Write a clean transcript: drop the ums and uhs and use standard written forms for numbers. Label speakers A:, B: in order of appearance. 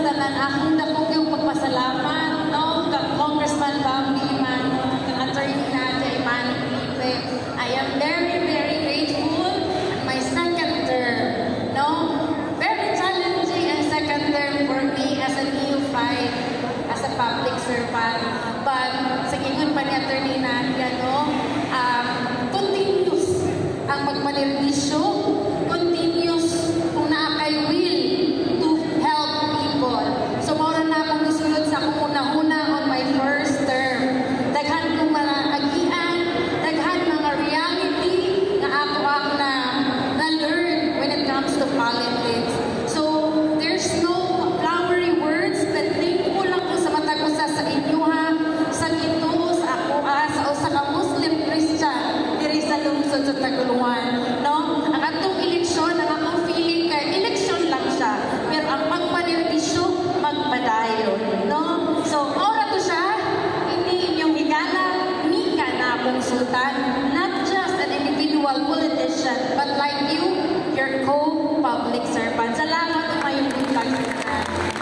A: tanan, akong dako yung pagpasalamat, no, kang Congressman Bambi Emano, kang Attorney Nadia Emano Felipe. I am very, very grateful on my second term, no? Very challenging ang second term for me as a neophyte, as a public servant. But sa ingon pa ni Attorney Nadia, no, continuous ang magpanerbisyo, continuous kung naa kay will to help people. So, mao na akong gisulod sa akong una-una on my first term. Daghan kong mga agian, daghan mga reality na ako ang na learn when it comes to politics. So, there's no flowery words, but thankful lang ko sa matag usa sa inyo ha, sa gituo sa ako ah, sa usa ka Muslim Christian diri sa lungsod sa Tagoloan, no? Ang atong eleksyon, ang akong feeling kay eleksyon lang siya, pero ang pagpanerbisyo magpadayon, no? So, mao ra to siya, ini inyong higala, mika na akong sultan, not just an individual politician, but like you, your co-public servant. Salamat, maayong buntag sa tanan.